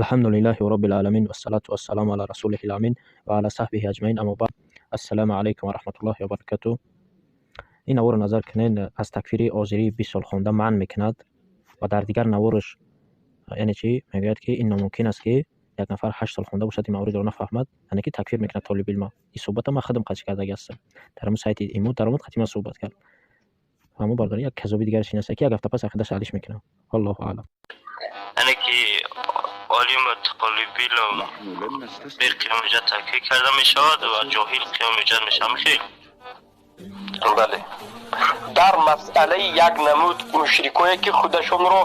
الحمد لله رب العالمين والصلاة والسلام على رسوله الأمين وعلى صحبه أجمعين أما بعد السلام عليكم ورحمة الله وبركاته. Ин наворро назар кунед, аз такфири озирӣ 20 сол хонда манъ мекунад ва дар дигар навораш, яъне чӣ мегӯяд, ки ин номумкин аст, ки як нафар 8 сол хонда бошад, ин мавридро нафаҳмад, яъне ки такфир мекунад толибилма. Ин суҳбата ман худам қатъ кардагӣ ҳастам. Дар ҳамун сайти имо даромад, қатъи ман суҳбат кард. Ҳамун бародар, як казоби дигараш ин аст, ки як ҳафта пас ақидаша алиш мекунад. Аллоҳу аълам. Яъне ки олиму толибилм бир қиёми ҳуҷҷат такфир карда мешавад ва ҷоҳил қиёми ҳуҷҷат мешавад, михел? Бале, дар масъалаи як намуд мушрикое, ки худашонро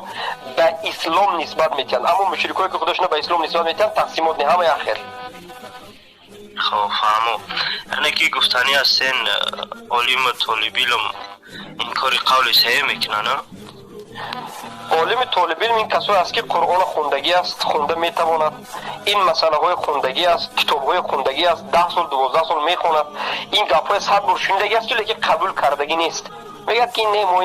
ба ислом нисбат метиҳанд. Аммо мушрикое, ки худашонро ба ислом нисбат метиҳанд, тақсимот не, ҳама як хел. Хоб, фаҳмо. Яъне ки гуфтанӣ ҳастен, олиму толибилм инкори қавли саҳеҳ мекунанд, а? Олими толибилм ин касое аст, ки Қуръона хундагӣ аст, хунда метавонад, ин масъалаҳои хундагӣ аст, китобҳои хундагӣ аст, 10 сол, 12 сол мехонад, ин гапҳои 100 бор шунидагӣ аст, лекин қабул кардагӣ нест. Мегӯяд, ки не, мо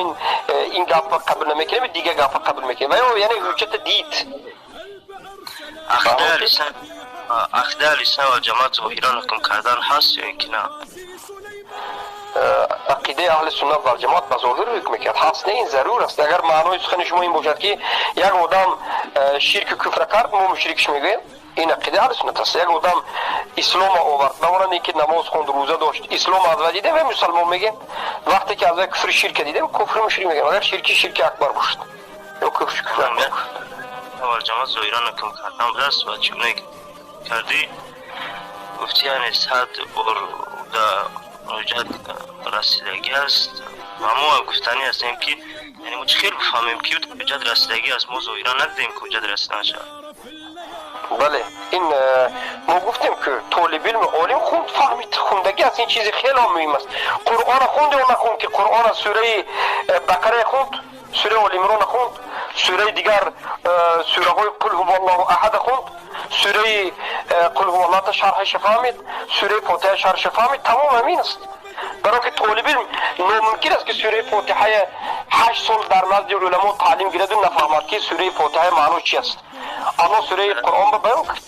ин гапа қабул намекунем, дигар гапа қабул мекунем. Ва ё яъне ҳуҷҷата дид. Ақидаи аҳли сунна вал ҷамоат зоҳиран ҳукм кардан ҳаст ё ин ки на? Ақидаи аҳли суннат вал ҷамоат ба зоҳир ҳукм мекунад ҳаст, не, ин зарур аст. Агар маънои сухани шумо ин бошад, ки як одам ширку куфра кард, мо мушрикш мегӯем, ин ақидаи аҳли суннат аст. Як одам ислома овард, ба монанди ин ки намоз хонд, рӯза дошт, ислом аз вай дидем, вай мусалмон мегӯем. Вақте ки аз вай куфри ширка дидем, куфри мушрик мегӯем, агар ширки ширки акбар бошад ё куфри акбар. Вал ҷамоат зоҳиран ҳукм кардан будааст ва чӣ гуна кардӣ, гуфти, яъне 100 бор да ҳуҷҷат расидагӣ аст. Ва мо гуфтанӣ ҳастем, ки яъне мо чӣ хел бифаҳмем, ки ҳуҷҷат расидагӣ аст? Мо зоҳиран надидем, ки ҳуҷҷат расида нашавад. Бале, ин мо гуфтем, ки толибилми олим хунд, фаҳмид, хундагӣ аст. Ин чизи хеле муҳим аст. Қуръона хунд ё нахунд, ки Қуръона сураи Бақара хунд, сураи Олимрона хунд, сураи дигар сураҳои Қул ҳуваллоҳу аҳада хунд, сураи Қул ҳуваллоҳта шарҳаша фаҳмид, сураи Фотиҳа шарҳаша фаҳмид, тамом, ҳамин аст. Баро ки толибилм номумкин аст, ки сураи Фотиҳая 8 сол дар назди уламо таълим гираду нафаҳмад, ки сураи Фотиҳа маъно чи аст. Аллоҳ сураи Қуръон ба баён кард.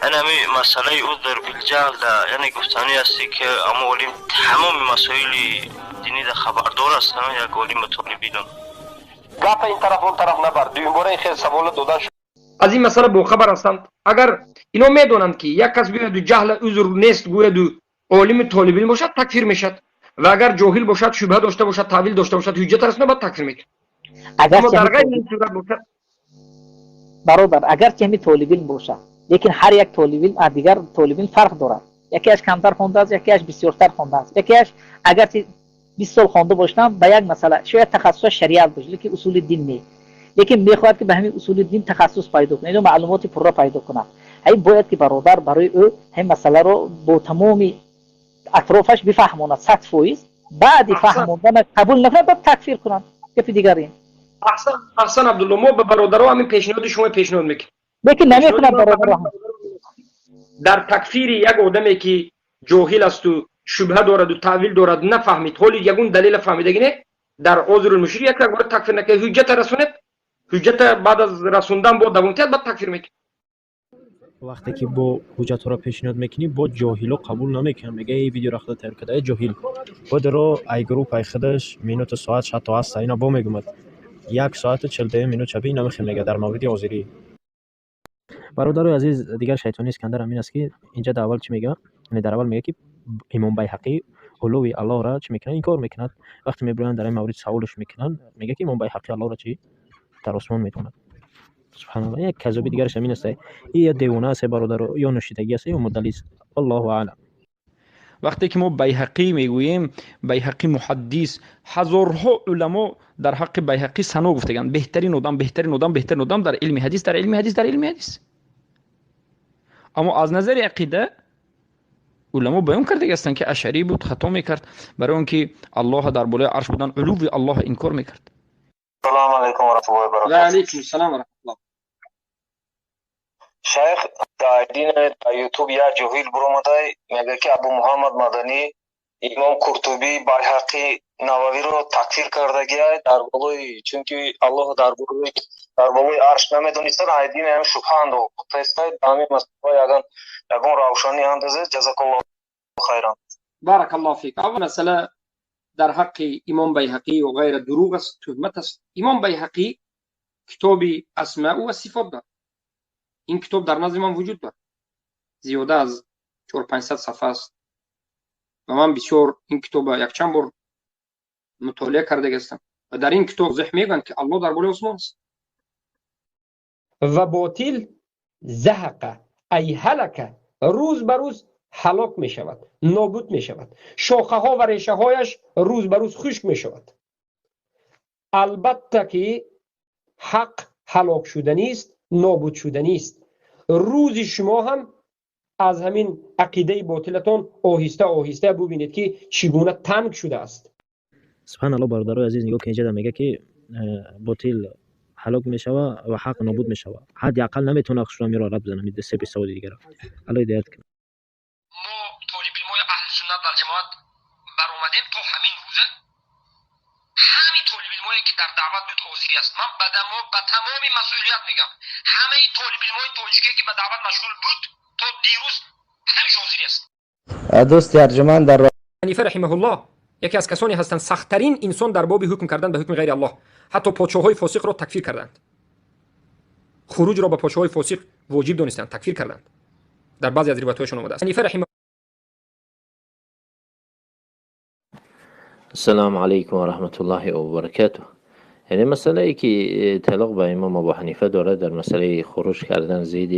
Яъне ҳами масъалаи узр билҷаҳл да, яъне гуфтанӣ ҳасте, ки амо олим тамоми масоили динӣ да хабардор аст, як олиму толибилм? Гапа ин тараф, он тараф набар. Дуюмбора ин хел савола додан. Аз ин масъала бохабар ҳастанд. Агар ино медонанд, ки як кас гӯяду ҷаҳла узр нест гӯяду олими толибилм бошад, такфир мешавад, ва агар ҷоҳил бошад, шубҳа дошта бошад, таъвил дошта бошад, ҳуҷҷат расона, баъд такфир мекунад. Аммо дар ғайри ин сурат бошад. Бародар, агарчи ҳами толибилм бошад, лекин ҳар як толибилм аз дигар толибилм фарқ дорад. Якеаш камтар хондааст, якеаш бисёртар хондааст. Якеаш агарчи 20 сол хонда бошад ба як масъала, шояд тахассусаш шариат бошад, лекин усули дин не, лекин мехоҳад, ки ба ҳамин усули дин тахассус пайдо кунад ё маълумоти пурра пайдо кунад. Ҳамин бояд, ки бародар барои ӯ ҳамин масъаларо бо тамоми атрофаш бифаҳмонад 100%. Баъди фаҳмонданаш қабул накунад, баъд такфир кунад, гапи дигар ин. Аҳсан, аҳсан, Абдулло. Мо ба бародаро ҳамин пешниҳоди шумо пешниҳод мекунем. Лекин намекунад бародаро. Дар такфири як одаме, ки ҷоҳил асту шубҳа дораду таъвил дорад, нафаҳмид, ҳоли ягон далела фаҳмидаги не, дар озрул мушрик як бора такфир накард. Ҳуҷҷата расонед, ҳуҷҷата баъд аз расондан бо давом тиҳад, баъд такфир мекунед. Вақте ки бо ҳуҷҷатҳоро пешниҳод мекунӣ, бо ҷоҳило қабул намекунанд. Мега: «Эй, видеоро худат тайёр карда, эй ҷоҳил». Бодро ай групп ай худаш минуту соат шато ҳаста, ина бо мегумад 1 соату 42 минут шаби ина мехе мега дар мавриди озирӣ. Бародарои азиз, дигар шайтони Искандар ҳамин аст, ки инҷа дар аввал чӣ мега? Яъне дар аввал мега, ки имом Байҳақӣ улуви Аллоҳро чӣ мекунад? Инкор мекунад. Вақте мебироянд, дар ин маврид саволш мекунанд, мега, ки имом Байҳақӣ Аллоҳро чӣ дар осмон медонад. Субҳаналлоҳ, як казоби дигараш ҳамин аст. И ё девона аст, бародаро, ё нӯшидагӣ аст, ё мудаллис. Аллоҳу аълам. Вақте ки мо Байҳақӣ мегӯем, Байҳақӣ муҳаддис, ҳазорҳо уламо дар ҳаққи Байҳақӣ сано гуфтаганд: беҳтарин одам, беҳтарин одам, беҳтарин одам дар илми ҳадис, дар илми ҳадис, дар илми ҳадис. Аммо аз назари ақида уламо баён кардаги ҳастанд, ки ашарӣ буд, хато мекард, барои он ки Аллоҳ дар болои арш будан, улуви Аллоҳ инкор мекард. Салому алайкум ва раҳматуллоҳи ва баракатуҳ. Ва алайкум салом ва раҳматуллоҳ. Шайх, дар дин дар Ютуб як ҷоҳил буромадай, мега, ки Абу Муҳаммад Маданӣ, имом Куртубӣ, Байҳақӣ. Нававиро такфир кардагиай дар болои, чунки Аллоҳ дар болои арш намедонистад, айдини ҳами шубҳа андохтаистай. Ба ҳамин масъала ягон равшанӣ андозед. Ҷазакаллоҳу хайран. بارك الله فيك. اول مسألة در حق امام بیهقی و غیر دروغ است، تهمت است. امام بیهقی کتاب اسماء و صفات دارد. این کتاب در نزد من وجود دارد، زیاده از 4 500 صفحه است و من بسیار این کتاب یک چند بار مطالعه کرده هستم و در این کتاب واضح میگن که الله در بالای آسمان است. و باطل زهق ای هلک، روز به روز هلاک می شود، نابود می شود، شاخه ها و ریشه هایش روز به روز خشک می شود. البته که حق هلاک شدنی است، نابود شدنی است. روز شما هم از همین عقیده باطلتان آهسته آهسته ببینید که چگونه تنگ شده است. Субҳаналлоҳ، бародарои азиз، нигоҳ ки инҷа мега ки ботил ҳалок мешава ва ҳақ нобуд мешава. Ҳадди ақал наметавона хушро рад бизанам се бесаводи дигара. Алло ҳидоят кунад. Мо толибилмои аҳли суннат вал ҷамоат баромадем то ҳамин рӯза. Ҳамин толибилмое ки дар даъват буд ҳозирӣ аст. Ман ба тамоми масъулият мегам، ҳамаи толибилмои тоҷике ки ба даъват машғул буд то дирӯз، ҳамиш ҳозирӣ аст. Дӯсти арҷуманд дар ҳанифа раҳимаҳуллоҳ яке аз касоне ҳастанд، сахттарин инсон дар боби ҳукм кардан ба ҳукми ғайри Аллоҳ. Ҳатто подшоҳҳои фосиқро такфир карданд، хуруҷро ба подшоҳҳои фосиқ воҷиб донистанд، такфир карданд. Дар баъзе аз ривоятҳояшон омадааст. Ҳанифа раҳима السلام علیکم و رحمت الله و برکاته. یعنی مسئله ای که تعلق به امام ابو حنیفه دارد در مسئله خروج کردن ضد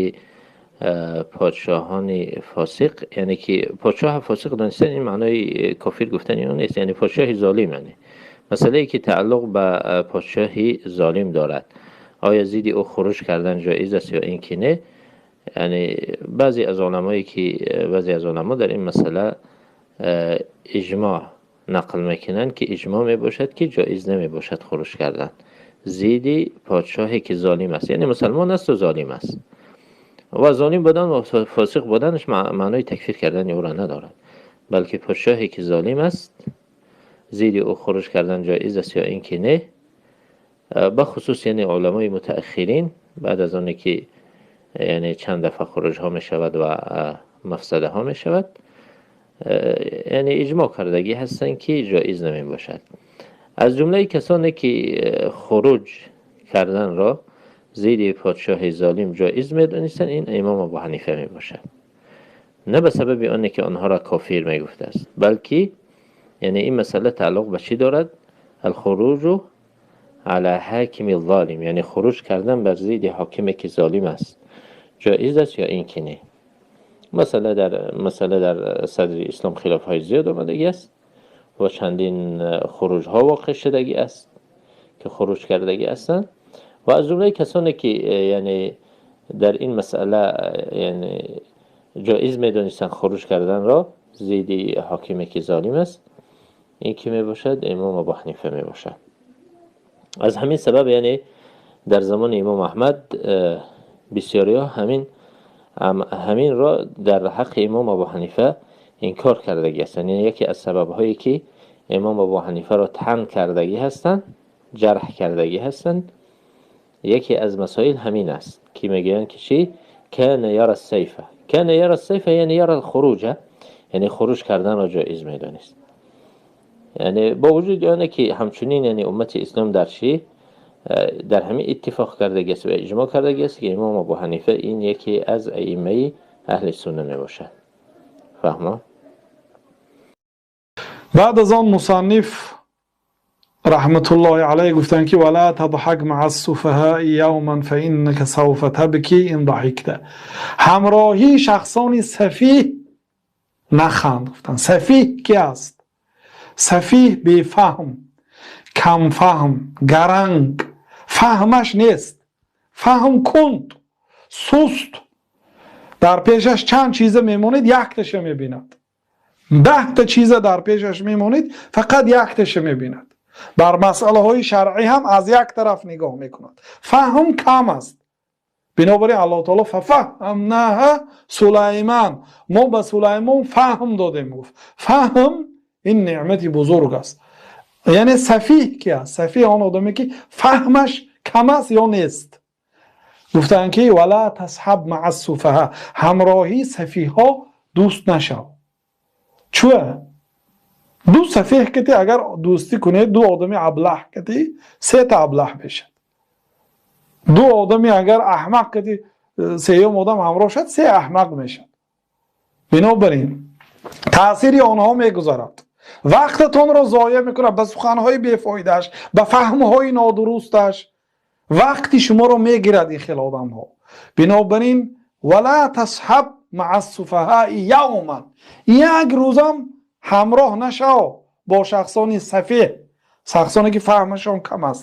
پادشاهان فاسق، یعنی که پادشاه فاسق دانستن این معنای کافر گفتن اینو نیست، یعنی پادشاه ظالم. یعنی مسئله ای که تعلق به پادشاهی ظالم دارد، آیا ضد او خروج کردن جایز است یا اینکه نه؟ یعنی بعضی از علما در این مسئله اجماع نقل میکنند که اجماع می باشد که جایز نمی باشد خروج کردن ضد پادشاهی که ظالم است، یعنی مسلمان است و ظالم است و ظالم بودن و فاسق بودنش معنای تکفیر کردن او را ندارد، بلکه پادشاهی که ظالم است ضد او خروج کردن جایز است یا اینکه نه. به خصوص یعنی علمای متأخرین بعد از آن که یعنی چند دفعه خروج ها می شود و مفسده ها می شود، یعنی اجماع کردگی هستند که جایز نمی باشد. از جمله کسانی که خروج کردن را ضد پادشاه ظالم جایز می دانستند این امام ابو حنیفه می باشد، نه به سبب آن که آنها را کافر می گفته است، بلکه یعنی این مسئله تعلق به چی دارد؟ الخروج علی حاکم الظالم، یعنی خروج کردن بر ضد حاکمی که ظالم است جایز است یا اینکه نه. مسئله در صدر اسلام خلاف های زیاد آمدگی است و چندین خروج ها واقع شدگی است که خروج کردگی هستند و از جمله کسانی که یعنی در این مسئله یعنی جایز می دانستند خروج کردن را ضد حاکمی که ظالم است، این که می باشد؟ امام ابو حنیفه می باشد. از همین سبب یعنی در زمان امام احمد بسیاری ها همین را در حق امام ابو حنیفه انکار کردگی هستند. یعنی یکی از سبب هایی که امام ابو حنیفه را طعن کردگی هستند، جرح کردگی هستند، یکی از مسائل همین است که میگویند که چی؟ کان یرى السیف، کان یرى السیف، یعنی یرى الخروج، یعنی خروج کردن را جایز میدانست. یعنی با وجود آن که همچنین یعنی امت اسلام در چی؟ در همین اتفاق کردگی است و اجماع کردگی است که امام ابو حنیفه این یکی از ائمه اهل سنت می باشد. فهمه. بعد از آن مصنف رحمة الله علیه گفتند که ولا تضحك مع السفهاء یوما فإنك سوف تبکی إن ضحكت. همراهی شخصان سفیه نخند. گفتند سفیه کی است؟ سفیه بیفهم، کم فهم، گرنگ، فهمش نیست، فهم کند، سست. در پیشش چند چیزه میمونید یک تشه میبیند، 10 تا چیزه در پیشش میمونید فقط یک تشه میبیند. بر مسئله های شرعی هم از یک طرف نگاه میکند، فهم کم است. بنابراین الله تعالی ففهمناها سلیمان، ما به سلیمان فهم دادیم. گفت فهم این نعمت بزرگ است. Яъне сафиҳ ки аст? Сафиҳ он одаме ки фаҳмаш кам аст ё нест. Гуфтанд ки ولا تصحب مع السفهاء, ҳамроҳи сафиҳҳо дӯст нашав. Чӯ ду сафеҳ кати агар дӯстӣ кунед, ду одами аблаҳ кати, сета аблаҳ мешад. Ду одами агар аҳмақ кати сеюм одам ҳамроҳ шад, се аҳмақ мешад. Бинобар ин таъсири онҳо мегузарад, вақтатонро зоя мекунад ба суханҳои бефоидааш, ба фаҳмҳои нодурусташ, вақти шуморо мегирад ин хел одамҳо. Бинобар ин ولا تصحب مع السفهاء يوما, як рӯзам ҳамроҳ нашав бо шахсони сафеҳ, шахсоне ки фаҳмашон кам аст.